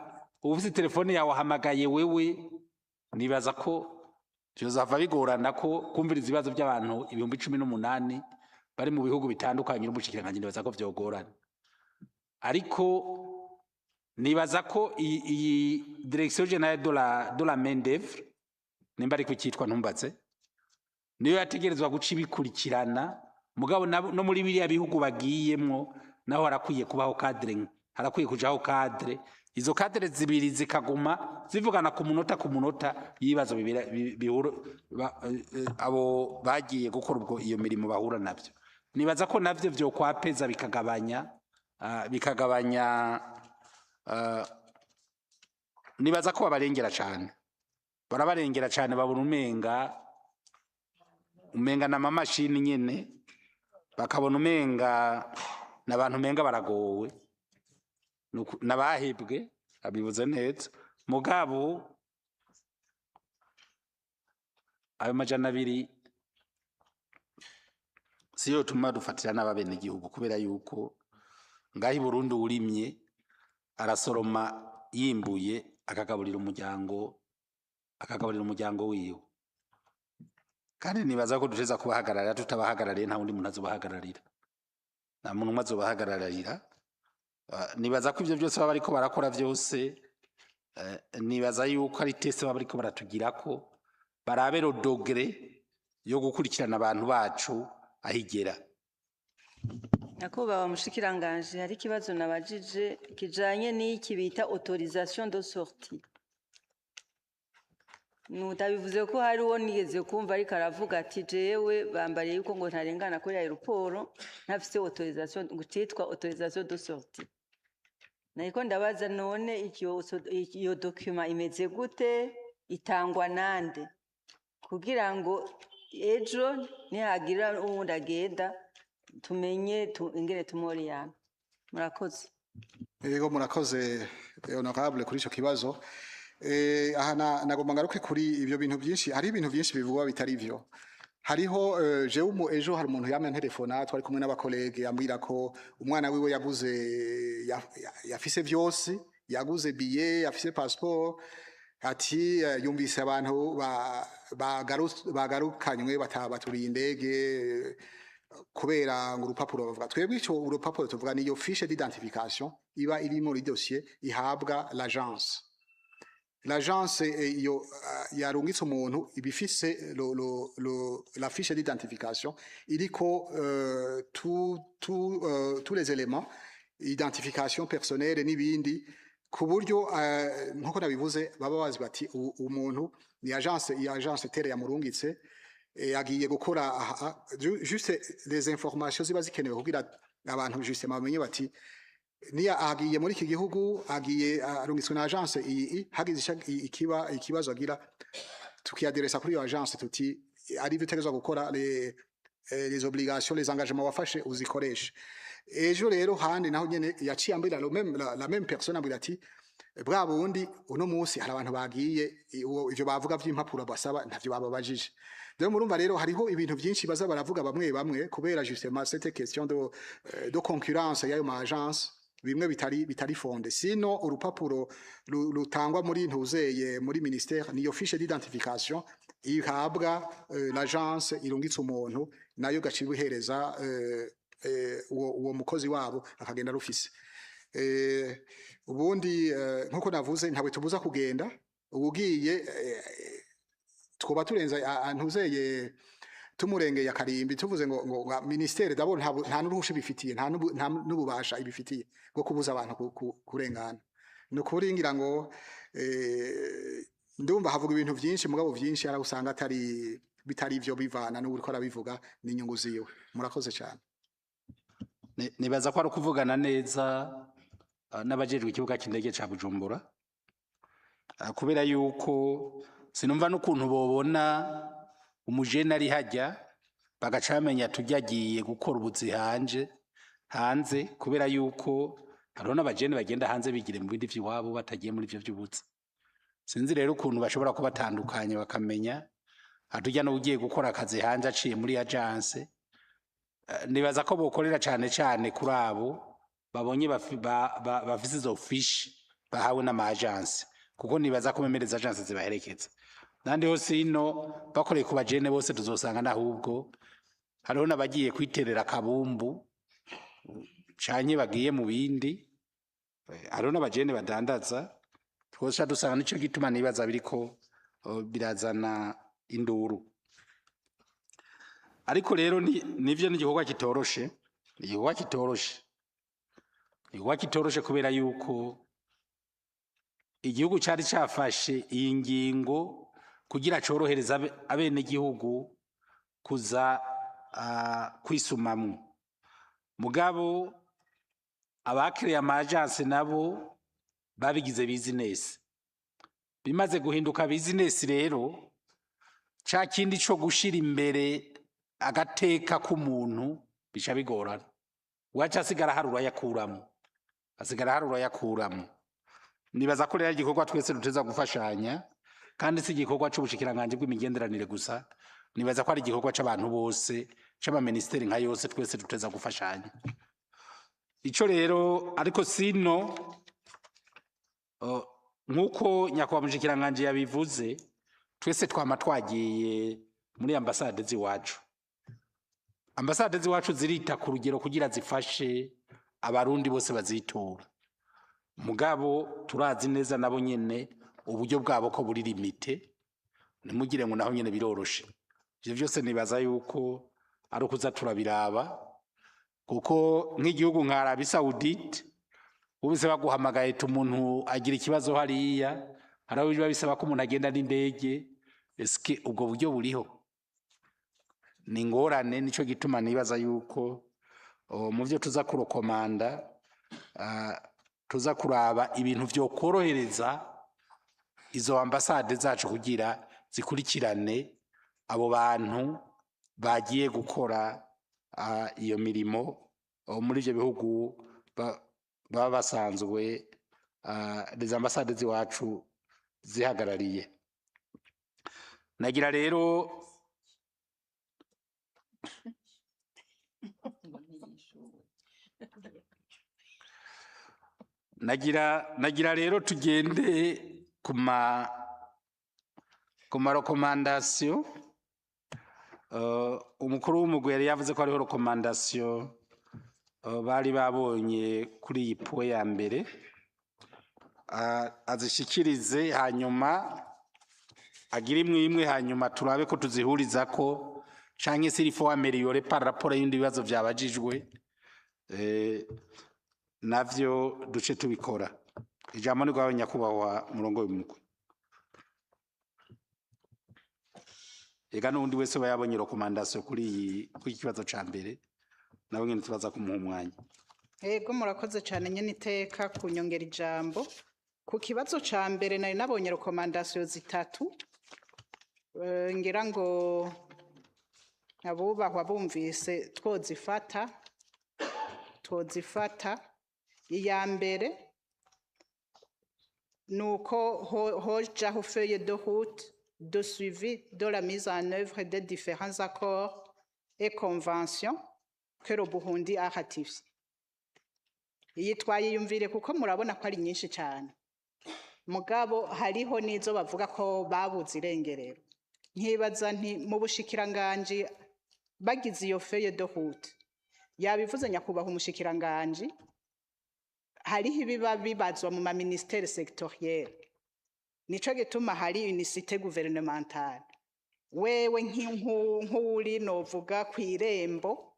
ufise telefone yawe ahamagaye wewe, nibaza ko vyozava bigorana ko kumviriza ibibazo by'abantu 18,000 bari mu bihugu bitandukanye n'umushikiranganji. Nibaza ko vyogorana, ariko nibaza ko iyi direction générale de la main d'œuvre, nimba ariko cyitwa, ntumbatse, niyo yategerezwa guca ibikurikirana. Mugabo no muri biriya bihugu bagiyemwo naho harakwiye kubaho cadre, harakwiye kujaho cadre. Izo cadre zibiri zikaguma zivugana ku munota ku munota y'ibibazo abo bagiye gukora ubwo iyo mirimo bahura navyo. Nibaza ko navyo vyokwapeza, bikagabanya. Nibaza ko babarengera cane, barabarengera cane. Babona umenga na mamashini nyene, bakabona umenga n'abantu, umenga baragowe, n'abahebwe. Abivuze neza. Mugabo ayo 200 siyo tuma dufatira n'ababenegihugu, kubera yuko ngaho i Burundi urimye arasoroma, yimbuye akagaburira umuryango, akagaburira umuryango wiwe. Kandi nibaza ko duteza kubahagararira. Tutabahagarariye, nta wundi muntu azobahagararira, nta muntu umwe azobahagararira. Nibaza ko ivyo byose baba bariko barakora vyose, nibaza yuko ari test baba bariko baratugirako, barabe le degré yo gukurikirana abantu bacu ahigera. Nyakubahwa mushikiranganje, hari ikibazo nabajije kijanye n'iki bita autorisation de sortie. Nutabivuze ko hari uwo nigeze kumva ariko aravuga ati jewe bambariye yuko ngo ntarengana kuri aéroport ntafise autorisation, ngo citwa autorisation de sortie. Nariko ndabaza: none iyo document imeze gute, itangwa nande? Kugira ngo ejo nihagira uwundi agenda, tumenye ingene tumworiyana. Murakoze. Yego, murakoze, honorable, kuri ico kibazo. Aha nagomba ngaruke kuri ibyo bintu byinshi. Hari ibintu byinshi bivugwa bitari byo. Hariho jewe ejo hari umuntu yamye telefona, twari kumwe n'aba collègues, yambwira ko umwana wiwe yaguze yafise vyose, yaguze billet, yafise passeport, ati yumvise abantu bagarukanywe batabaturiye indege kubera ngo urupapuro bavuga. Twebwe ico urupapuro tuvuga niyo fiche d'identification iba iri muri dossier ihabwa l'agence. L'agence iyo yarungitse umuntu ibifise lo, lo, lo, la fiche d'identification iriko tous les éléments, identification personnelle n'ibindi, ku buryo nkuko nabivuze baba bazi bati umuntu ni agence, iyi agence telle yamurungitse, agiye gukora aha. Juste les informations ziba zikenewe kugira abantu justement bamenye bati niya agiye muri iki gihugu, agiye arungitswe na agence iyi, hagize ikiba ikibazo agira, tukiyaderesa kuri iyo agence, tuti ari byo utegerezwa gukora, les obligations, les engagements wafashe uzikoreshe. Ejo rero handi naho nyene yaciye ambwira la même personne, ambwira ati bwa bundi uno munsi hari abantu bagiye, ivyo bavuga vy'impapuro basaba ntavyo bababajije. Rero murumva rero hariho ibintu byinshi baza baravuga bamwe bamwe kubera justement cette question de concurrence y'ayo ma agence, bimwe bitari fondé. Sinon urupapuro rutangwa muri ntuzeye muri ministère niyo fiche d'identification ihabwa l'agence irungitse umuntu, nayo gaciye ihereza uwo mukozi wabo akagenda rufise. Ubundi nkuko navuze, ntabwo tubuza kugenda. Ubugiye twoba turenza ntuzeye tumurengeye akarimbi, tuvuze ngo ministère d'abord nta n'uruhusha ibifitiye, nta n'ububasha ibifitiye bwo kubuza abantu kurengana. Ni ukuri ngira ngo ndumva havuga ibintu byinshi, mugabo byinshi ara usanga atari bitari ivyo, bivana n'uburiko arabivuga n'inyungu ziwe. Murakoze cyane. Nibaza ko ari ukuvugana neza n'abajejwe ikibuga cy'indege ca Bujumbura, kubera yuko sinumva n'ukuntu bobona umujene ari hajya bagaca bamenya tujya agiye gukora ubuzi hanze, kubera yuko hariho n'abajene bagenda hanze bigire mu bindi vy'iwabo batagiye muri ivyo vy'ubuzi. Sinzi rero ukuntu bashobora kubatandukanya bakamenya hatujya n'ugiye gukora akazi hanze aciye muri agence. Nibaza ko bokorera cane cane kuri abo babonye bafise izo fiche bahawe n'ama agence, kuko nibaza ko memereza agence zibaherekeza nandi hose. Ino bakoreye ku bajene bose tuzosanga n'ahubwo hariho n'abagiye kwiterera akabumbu canke bagiye mu bindi. Hariho n'abajene badandaza twose dusanga. Nico gituma nibaza biriko birazana induru. Ariko rero nivyo ni igikorwa kitoroshe, igikorwa kitoroshe, igikorwa kitoroshe, kubera yuko igihugu cari cafashe iyi ngingo kugira corohereza abenegihugu kuza kwisumamwo. Mugabo abakiriye ama agence nabo babigize business. Bimaze guhinduka business rero, ca kindi co gushira imbere agateka k'umuntu bica bigorana. Waca asigara harura yakuramo, asigara harura yakuramo. Nibaza ko rero igikorwa twese duteza gufashanya, kandi si igikorwa c'ubushikiranganji bw'imigenderanire gusa. Nibaza ko ari igikorwa c'abantu bose, c'amaministeri nka yose, twese duteza gufashanya ico rero. Ariko sino nk'uko nyakubahwa mushikiranganji yabivuze, twese twama twagiye muri ambasade z'iwacu. Ambasade z'iwacu zirita ku rugero kugira zifashe Abarundi bose bazitura, mugabo turazi neza nabo nyene uburyo bwabo ko buri limité. Ntimugire ngo naho nyene biroroshe. Ivyo vyose nibaza yuko ari ukuza turabiraba, kuko nk'igihugu nka Arabie Saoudite ubise baguhamagaye umuntu agira ikibazo hariya, hari aho biba bisaba ko umuntu agenda n'indege. Eske ubwo buryo buriho? Ni ingorane. Nico gituma nibaza yuko mu vyo tuza kurokomanda, tuza kuraba ibintu vyokorohereza izo ambasade zacu kugira zikurikirane. Abo bantu bagiye gukora iyo mirimo muri ivyo bihugu baba basanzwe les ambassades z'iwacu zihagarariye. Nagira rero nagira rero tugende ku ma recommandations. Umukuru w'umugwi yari yavuze ko hariho recommandation bari babonye kuri iyi point ya mbere, azishikirize, hanyuma agire imwe imwe, hanyuma turabe ko tuzihurizako canke s'il faut améliorer par rapport y'ibindi bibazo vyabajijwe, navyo duce tubikora. Ijambo ni rwawe, nyakubahwa murongo w'umugwi. Ega n'uwundi wese aba yabonye recommandation kuri iki kibazo ca mbere, nawe nyene turaza kumuha umwanya. Ego, murakoze cyane nyene iteka kunyongera ijambo. Ku kibazo ca mbere nari nabonye recommandations zitatu. Ngira ngo abubahwa bumvise twozifata. Iya mbere nuko hojaho feuille de route de suivi de la mise en œuvre des différents accords et conventions que le Burundi a ratifiés. Iyi twayiyumvire kuko murabona ko ari nyinshi cyane, mugabo hariho n'izo bavuga ko babuze irengerero. Nkibaza nti mu bushikiranganji bagize iyo feuille de route, yabivuze nyakubahwa umushikiranganji, hariho ibiba bibazwa mu ma ministères sectoriels, nico gituma hari unicité gouvernementale. Wewe nk'uri novuga kw'irembo,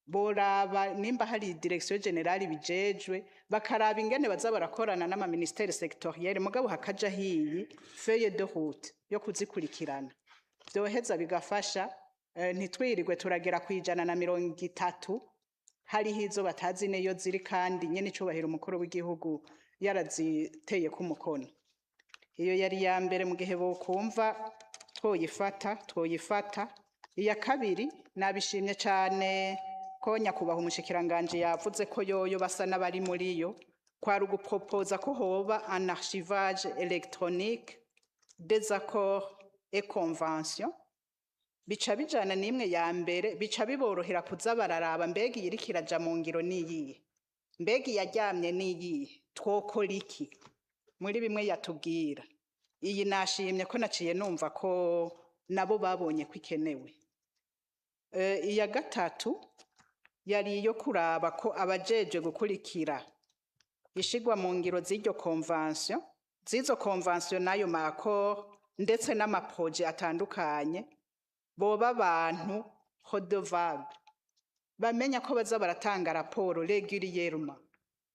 boraba nimba hari direction générale bijejwe, bakaraba ingene baza barakorana n'ama ministères sectoriels, mugabo hakaja hiyi feuille de route yo kuzikurikirana, vyoheza bigafasha, ntitwirirwe turagera ku 130 hariho izo batazi niyo ziri, kandi nyene icubahiro umukuru w'igihugu yaraziteye ku mukono. Iyo yari iya mbere, mu gihe bokumva twoyifata. Iya kabiri, nabishimye cyane ko nyakubahwa umushikiranganji yavuze ko yoyo basa n'abari muri yo, kwari ugupropoza ko hoba un archivage électronique des accords et conventions. Bica bijana n'imwe ya mbere, bica biborohera kuza bararaba mbega iyiriko iraja mu ngiro niyihe, mbega iyaryamye niyihe, twokora iki muri bimwe yatubwira. Iyi nashimye ko naciye numva ko nabo babonye ko ikenewe. Iya gatatu yari iyo kuraba ko abajejwe gukurikira ishigwa mu ngiro z'iryo convention, z'izo convention n'ayo ma accords ndetse n'ama projets atandukanye, boba abantu redevable, bamenya ko baza baratanga raporo régulièrement,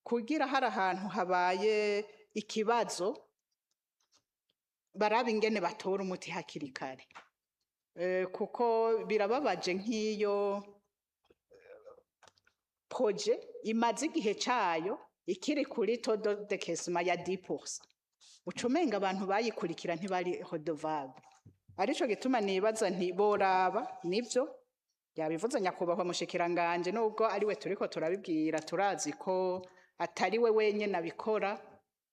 kugira hari ahantu habaye ikibazo baraba ingene batora umuti hakiri kare. Kuko birababaje nk'iyo projet imaze igihe cayo ikiri kuri taux de décaissement ya 10%, ucumenga abantu bayikurikira ntibari redevable. Arico gituma nibaza nti boraba nivyo yabivuze nyakubahwa mushikiranganje, nubwo ariwe turiko turabibwira, turazi ko atari we wenyene abikora,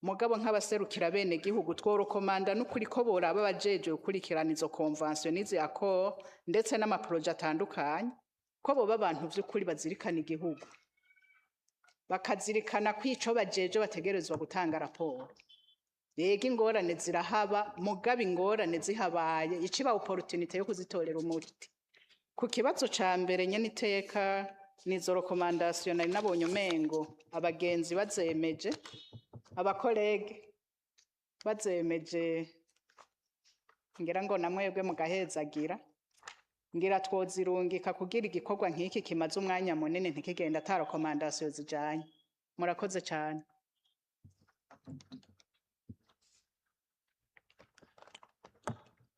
mugabo nk'abaserukira bene gihugu tworokomanda n'ukuri ko boraba abajejwe gukurikirana izo convention n'izi accord ndetse n'ama projets atandukanye, ko boba abantu vy'ukuri bazirikana igihugu, bakazirikana ko ico bajeje bategerezwa gutanga raporo. Rega ingorane zirahaba, mugabo ingorane zihabaye iciba opportunité yo kuzitorera umuti. Ku kibazo ca mbere, nyene iteka, nizo recommandation nari nabonye umengo abagenzi bazemeje, aba collègues bazemeje, ngira ngo namwebwe mugahezagira, ngira twozirungika kugira igikorwa nk'iki kimaze umwanya munini ntikigenda ata recommandation zijanye. Murakoze cane.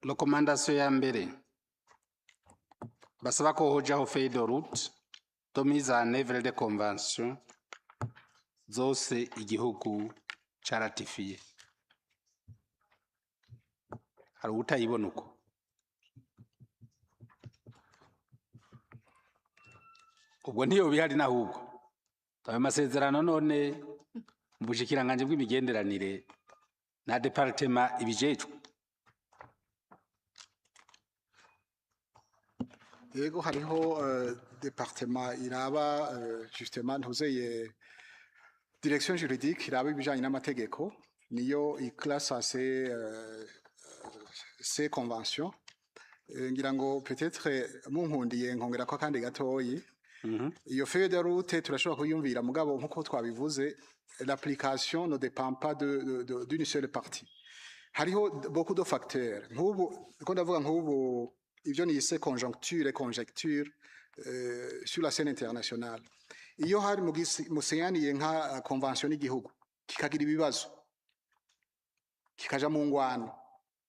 Recommandation ya mbere basaba ko hojaho feuille de route de mise en œuvre des conventions zose igihugu caratifiye. Hari utayibona uko? Ubwo ntiyo bihari nahubwo ayo masezerano none mu bushikiranganje bw'imigenderanire na département ibijejwe? Yego, hariho département iraba justement ntuzeye direction juridique iraba ibijanye n'amategeko, niyo iclasse ces conventions. Ngira ngo peut-être munkundiye nkongera ko akandi gatoyi. Iyo feuille de route turashobora kuyumvira, mugabo nkuko twabivuze, l'application ne dépend pas d'une seule partie, hariho beaucoup de facteurs. Nk'ubu ko ndavuga, nk'ubu ibyo nise conjoncture et conjecture sur la scène internationale, iyo hari musinyaniye nka convention y'igihugu kikagira ibibazo, kikaja mu ngwano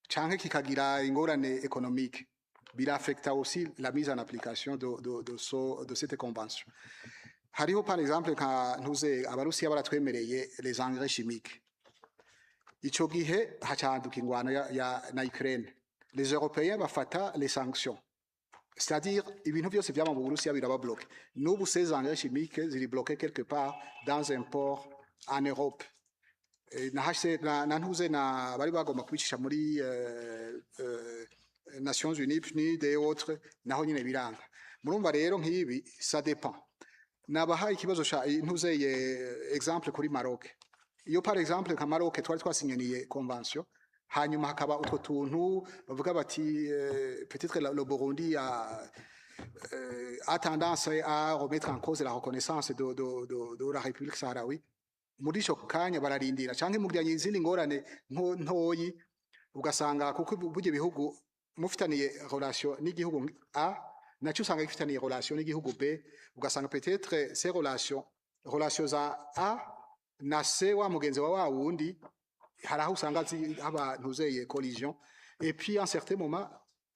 canke kikagira ingorane économique, birafecta aussi la mise en application de cette convention. Hariho par exemple nka ntuze Abarusiya baratwemereye les engrais chimiques, ico gihe hacaduka ingwano ya na Ukraine, les Européens bafata les sanctions, c'est-à-dire ibintu byose byama mu Burusiya biraba bloqué. N'ubu ces engrais chimiques ziri bloqué quelque part dans un port en Europe. Na HC na ntuze na bari bagomba kubicisha muri Nations Unies, PNUD et autres, naho nyine biranga. Murumva rero nk'ibi, ça dépend. Nabahaye ikibazo ca ntuzeye exemple kuri Maroc. Iyo par exemple nka Maroc twari twasinyaniye convention, hanyuma hakaba utwo tuntu bavuga bati peut-être le Burundi a tendance à remettre en cause la reconnaissance de la République sahraoui, muri ico kanya bararindira, canke mugiranye izindi ngorane ntoyi, ugasanga kuko burya ibihugu mufitaniye relation n'igihugu A, nacyo usanga gifitaniye relation n'igihugu B, ugasanga peut-être ces relations za A na C wa mugenzi wa wundi, hari aho usanga haba ntuzeye collision, et puis en certain moment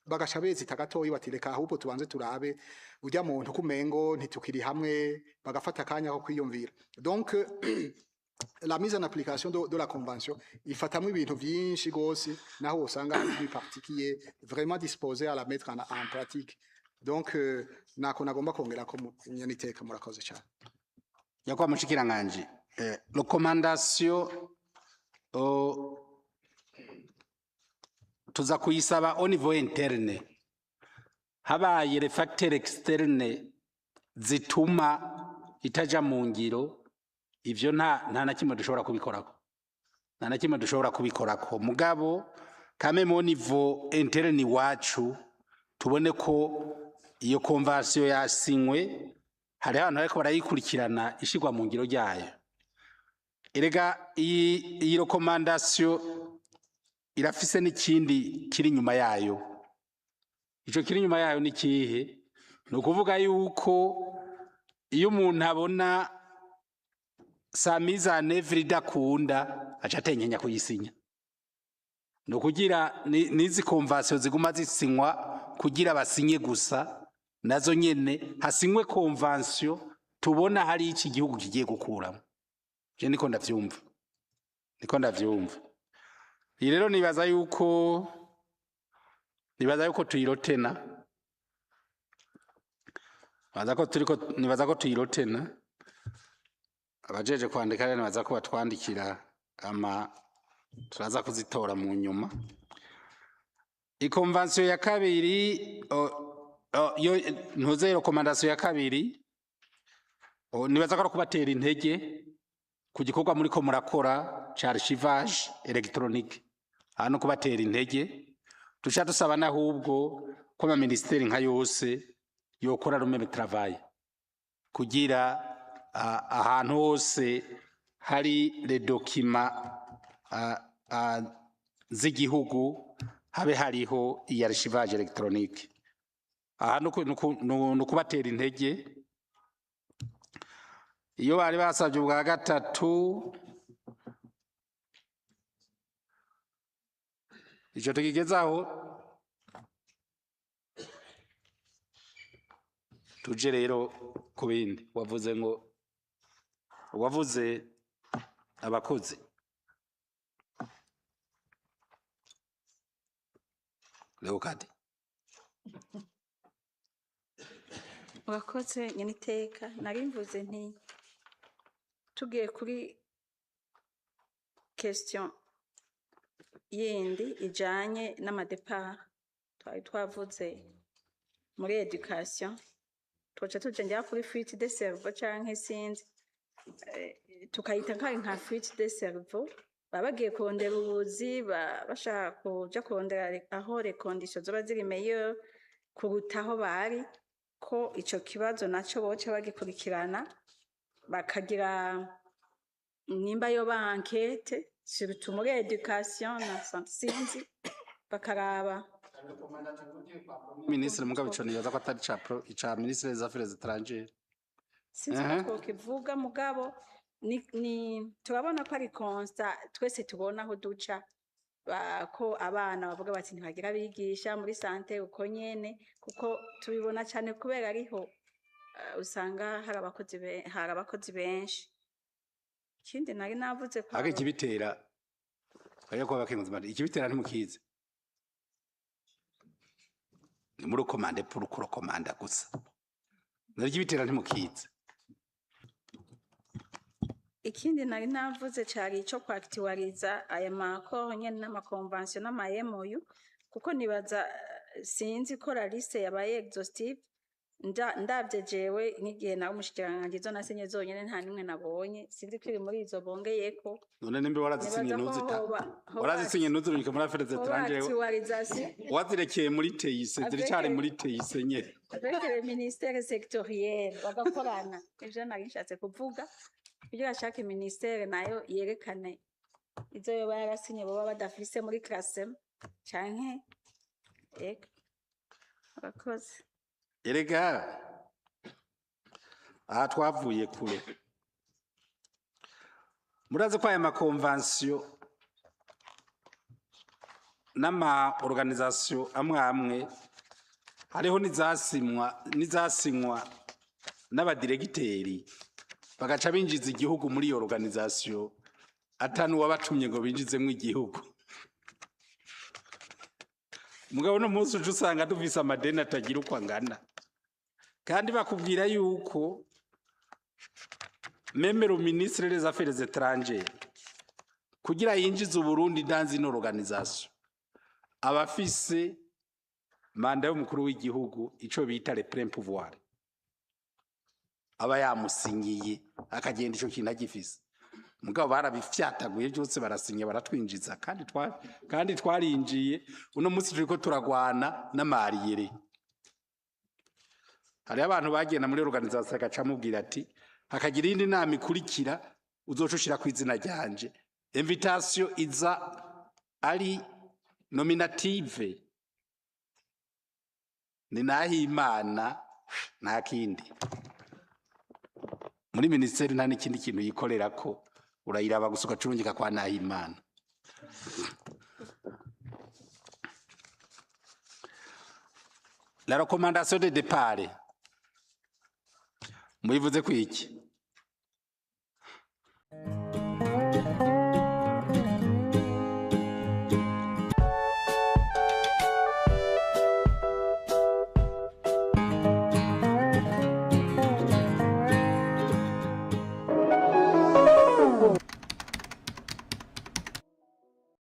bagaca bezita gatoyi bati reka ahubwo tubanze turabe urya muntu kumengo ntitukiri hamwe, bagafata akanya ko kwiyumvira. Donc la mise en application de la convention ifatamwo ibintu vyinshi gose, naho usanga hari une partie qui est vraiment disposée à la mettre en pratique. Donc nako nagomba kongera ko nyaniteka. Murakoze cyane. Nyakubahwa mushikiranganje, recommandation tuza kuyisaba au niveau interne. Habaye les facteurs externes zituma itaja mu ngiro, ivyo nta na kimwe dushobora kubikorako, nta na kimwe dushobora kubikorako. Mugabo quand même au niveau interne iwacu tubone ko iyo convention yasinywe, hariho abantu bariko barayikurikirana ishirwa mu ngiro ryayo. Erega iyi recommandation irafise n'ikindi kiri inyuma yayo. Ico kiri inyuma yayo ni kihe? Ni ukuvuga yuko iyo umuntu abona sa mise en œuvre idakunda, aca atenyenya kuyisinya. Ni ukugira n'izi convention ziguma zisinywa kugira basinye gusa, nazo nyene hasinywe convention tubona hari iki gihugu kigiye gukuramo. Je niko ndavyumva, niko ndavyumva. Iyi rero nibaza yuko tuyirotena, nibaza ko turiko, nibaza ko tuyirotena. Abajeje kwandika rero nibaza ko batwandikira ama turaza kuzitora mu nyuma. Iconvention ya kabiri yo ntuze recommandation ya kabiri, nibaza ko ari kubatera intege ku gikorwa muriko murakora ca archivage électronique. Aha no kubatera intege, duca dusaba n'ahubwo ko ama ministeri nka yose yokora le même travail kugira ahantu hose hari les documents z'igihugu habe hariho iyi archivage électronique. Aha ni ukubatera intege. Iyo bari basabye ubwa gatatu, ico tukigezaho tuje rero ku bindi. Wavuze ngo wavuze abakozi. Leokadi. Murakoze, nyeniteka. Nari mvuze nti tugiye kuri question yindi ijanye n'ama départs twari twavuze muri éducation, twoca tuja njya kuri fuite de cerveau canke sinzi, tukayita nka fuite de cerveau. Baba bagiye kurondera ubuzi, bashaka kuja kurondera aho les conditions zoba ziri meilleures kuruta aho bari. Ko ico kibazo naco boca bagikurikirana, bakagira nimba yoba enquête, surtout muri éducation na santé, sinzi, bakaraba. Minisitiri, mugabo ico nibaza ko atari ica ministre des Affaires étrangères. Sinzi ko twokivuga, mugabo ni turabona ko ari constat twese tubona aho duca, ko abana bavuga bati ntibagira abigisha muri santé uko nyene, kuko tubibona cyane kubera ariho usanga hari abakozi benshi. Ikindi nari navuze ko Ariko ikibitera, bajya kuba bakenguza imana, ikibitera ntimukizi, ni muri commande pour kurokomanda gusa. Nari ikibitera ntimukizi. Ikindi nari navuze cari ico kwaktualiza aya ma accords nyene n'ama conventions n'ama MOU, kuko nibaza, sinzi ko la liste yabaye exhaustive. Ndavye jewe nk'igihe nawe umushikiranganji, izo nasinye zonyene nta nimwe nabonye, sinzi ko iri muri izo bongeyeko. None nimba warazisinye Nibaza ko ntuzita hoba warazisinye ntuzirungike muri affaires hoba étrangères. Actualisation. Wazirekeye muri TIC, ziricari muri TIC nyene. Avec le ministère sectoriel bagakorana. Ivyo nari nshatse kuvuga, kugira chaque ministère nayo yerekane izo yoba yarasinye boba badafise muri classement canke eka. Abakozi. Erega aha twavuye kure. Murazi ko aya ma conventions n'ama organisations amwe amwe hariho n'izasinywa n'abadiregiteri, bagaca binjiza igihugu muri iyo organisation atanu wabatumye ngo binjizemwo igihugu. Mugabo no munsi uje usanga dufise amadeni atagira uko angana, kandi bakubwira yuko même le ministre des Affaires étrangères, kugira yinjize Uburundi dans une organisation, aba afise mandat y'umukuru w'igihugu, ico bita le plein pouvoir, aba yamusinyiye akagenda ico kintu agifise. Mugabo barabifyataguye byose, barasinya, baratwinjiza, kandi twarinjiye. Uno munsi turiko turagwana n'ama arriérés. Hariho abantu bagenda muri organisation, agaca amubwira ati hakagira iyindi nama ikurikira uzoca ushira ku izina ryanje. Invitation iza ari nominative, ni Nahimana, nta kindi. Muri minisiteri nta n'ikindi kintu yikorera, ko urayiraba gusa ugacurungika kwa Nahimana. La recommandation de départ, muyivuze ku iki?